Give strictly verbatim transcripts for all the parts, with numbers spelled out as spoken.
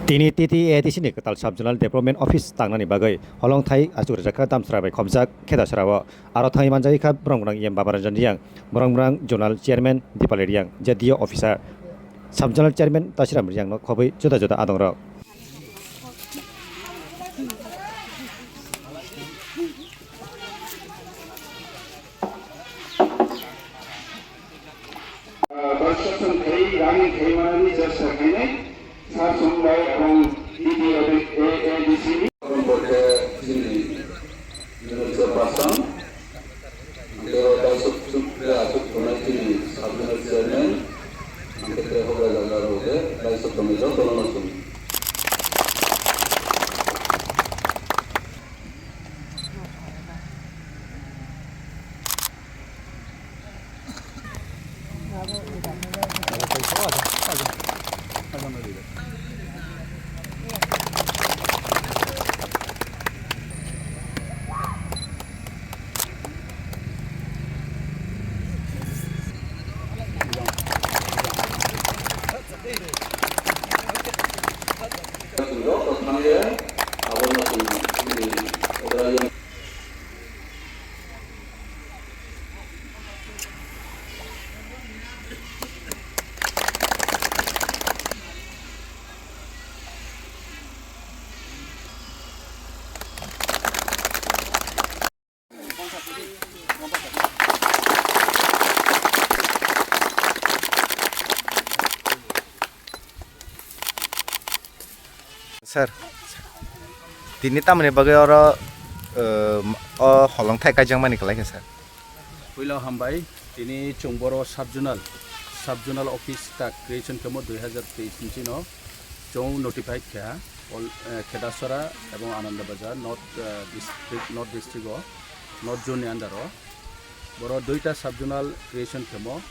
Tini T T A D C ni kwtal Sub Zonal Development Office tangnani bagwi holongthai achuk rwjakha Damsara bai khobjak Khedasara o. Aro thangwi manjagwi kha Boromgwnang E M Babaranjan Riyang, Boromgwnang Zonal Chairman Dipali Riyang, Z D O Officer, Sub Zonal Chairman Tasiram Riyang no khobwi juda juda adongrok. Construction khai, rani khai manani chesta khainai, sir Sumbai ebong D P A D C ni. Aboni pore chini unit chairperson, ang tei o kaisa chukle achuk tongnai chini sub unit chairman, ang tei tei hokra jaga rok khe kaisa tongnai jotono no chwng. Sir, tini tamoni bagwi oro, eh, o holongthai kaijakmani kwlai kha, sir? Puila hambai, tini chwng boro sub zonal, sub zonal office ta creation khemo dui hazar teis ni sino chwng notified kha, all, eh, Khedasora ebong Ananda Bazar North, eh, district, North district o, North zone ni under o. Boro duita sub zonal creation khemo.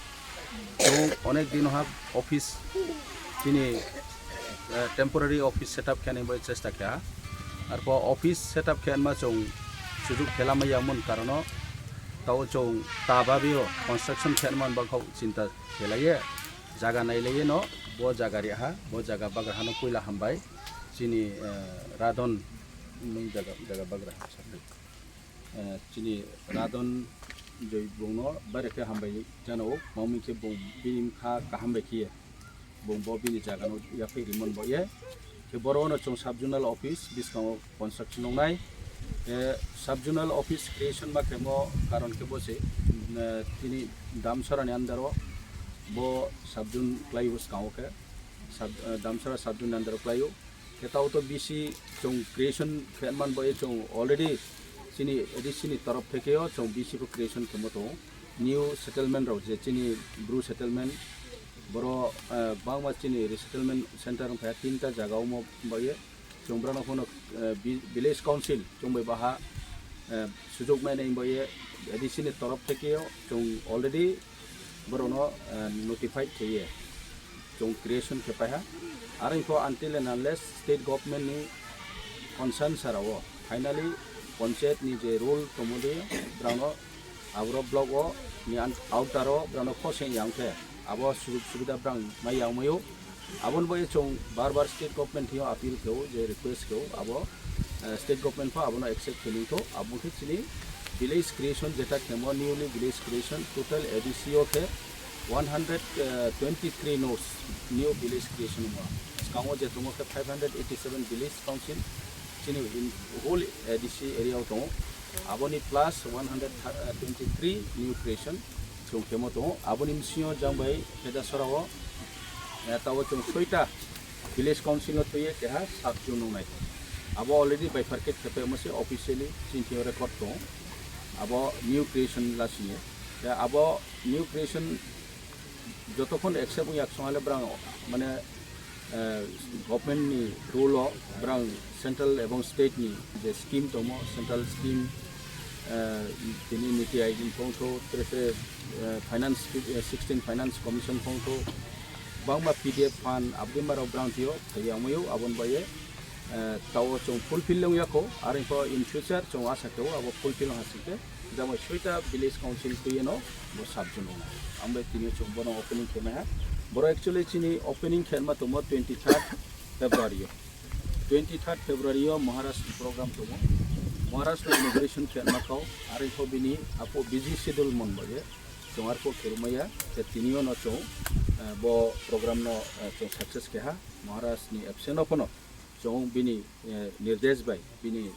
Chwng onek din ha office chini, eh, temporary office setup khe nai bai chesta kha. Arpho office setup khe ma chwng sujuk khe lama yangmani karono tao chwng ta babio construction khe man ba kho chinta khe laiye jaga nai laiye no bo jaga ri ha bo jaga bagra hano puila hambai chini, eh, Radon nung jaga, jaga bagra. Eh, chini Radon Joi bongno bare khe hambai jano, mamung khe bong bini wngkha kaham bai khiye, bong bo bini jagano yaphi rimon bo ye. Khe boro no chwng sub zonal office biskango construction nongnai. Eh, sub zonal office creation ma khemo karon khe bo se, eh, tini Damsarani under o bo sub zone klai bwskango khe sub, eh, Damsara sub zone under o klaio. Khe tao to B C chwng creation khe man bo chwng already chini A D C ni torof thekeo chwng B C bo creation khemo tongo. New settlement rok je chini Bru settlement boro, eh, bangma chini resettlement center wngkha tinta jaga omo bai chwng brano phano, eh, vi-, village council chwng bai baha, eh, sujuk mai nai bai A D C ni torof thekeo chwng already borokno, eh, notified khaiye chwng creation khe paiha. Aro info until and unless state government ni concern sarao finally panchayat ni je rule tongmodi brangno abro block o ni an-, outer o brangno khoseng yang khe abo sujug subida brang mai yang mayo. Aboni bagwi chwng bar bar state government thwiyo appeal khe-o, je request khe-o, abo, eh, state government pho abono accept khe nung tho. Abo khe chini village creation jeta khemo newly village creation total A D C o khe one hundred twenty three nos new village creation wngma. Skango je tongo khe five hundred eighty seven village council chini in whole A D C area o tongo. Aboni plus one hundred twenty three new creation chwng khemo tongo. Aboni bisingo jang bai Khedasora o, eh, tabo chwng soita village council no twiwi keha sub zone nungnai. Abo already bifurcate khe paimo se officially chini thwiyo record tongo. Abo new creation lasini. Ya, abo new creation jotokhon accept wngya songale brang mane, eh, government ni rule o brang central ebong state ni je scheme tongmo, central scheme, eh, tini niti aayog ni phongtho, tere tere, eh, finance, eh, sixteen finance commission phongtho, bangma P D F fund abdi marok brang thwiyo thaiya wngmayo aboni baye, eh, tao chwng fulfill wngya kho, aro info in future chwng asa khe abo fulfill wngha singkhe. Jamo soita village council twi no bo sub zone rwnai. Ang bai tini chwng bono opening khe maiha. Boro actually chini opening khe ma tongmo twenty third February o, twenty third February o Maharaj ni program tongo. Maharaj no inauguration khe ma kau, are kho bini apo busy schedule mon baje, chwng arko kherumaya, khe tini o no chwng, eh, bo program no, eh, chwng success khe ha, Maharaj ni absent o phano chwng bini, eh, nirdesh bai, bini,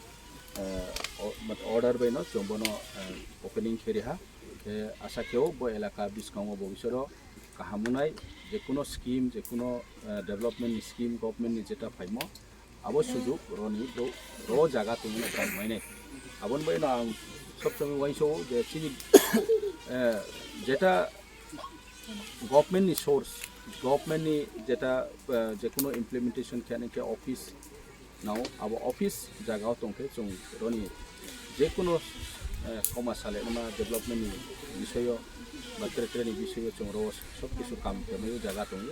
eh, o-, mat-, order bai no chwng bono, eh, opening khe ri ha. Khe asa khe o bo elaka bwskango bo bisoro kaham wngnai, jekuno scheme, jekuno, eh, development ni scheme, government ni jeta phaimo, abo sujuk roni ro, ro jaga tongmani tang mainai. Aboni bai no ang sob somoi uansao je chini, eh, jeta government ni source, government ni jeta, eh, jekuno implementation khe nang khe office nao, abo office jaga o tong khe chwng roni jekuno, eh, soma salai ma development ni bisoyo ba tre tre ni bisoyo chwng ro sob kisu kam khe mai jaga tong.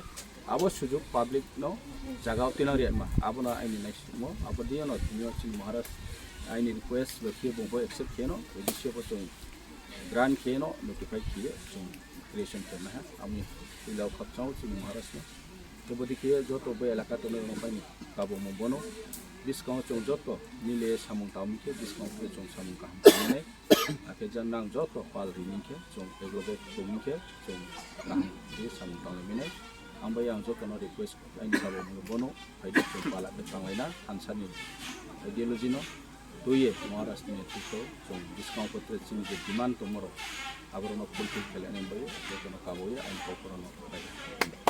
Abo sujuk public no jaga o tinang riyama, abono aini naisingmo, abo diya no tini o chini Maharaj aini request bai khe bo accept khe no, A D C o bo chwng grant khe no notify khe chwng creation khe na ha, ami puila o khapchang o chini Maharaj no. Tei bo dikhe joto bo elaka tongnai rok bai ni kabo mo bono bwskango chwng joto mile samung tangwi khe bwskango khe chwng samung kaham tangwi nai. Akhe jang nang joto pal rini khe chwng eklogo tongwi khe chwng kaham khe samung tangwi nai. Ang bai ang joto no request aini kabo mo bono phaidi chwng pala khe tanglaina thansa ni ideology no twiwi Maharaj ni netrito chwng bwskango khe chini je demand tongma rok aborok no fulfill khe lainai bai joto no kabo ya ang kokoro no khlai.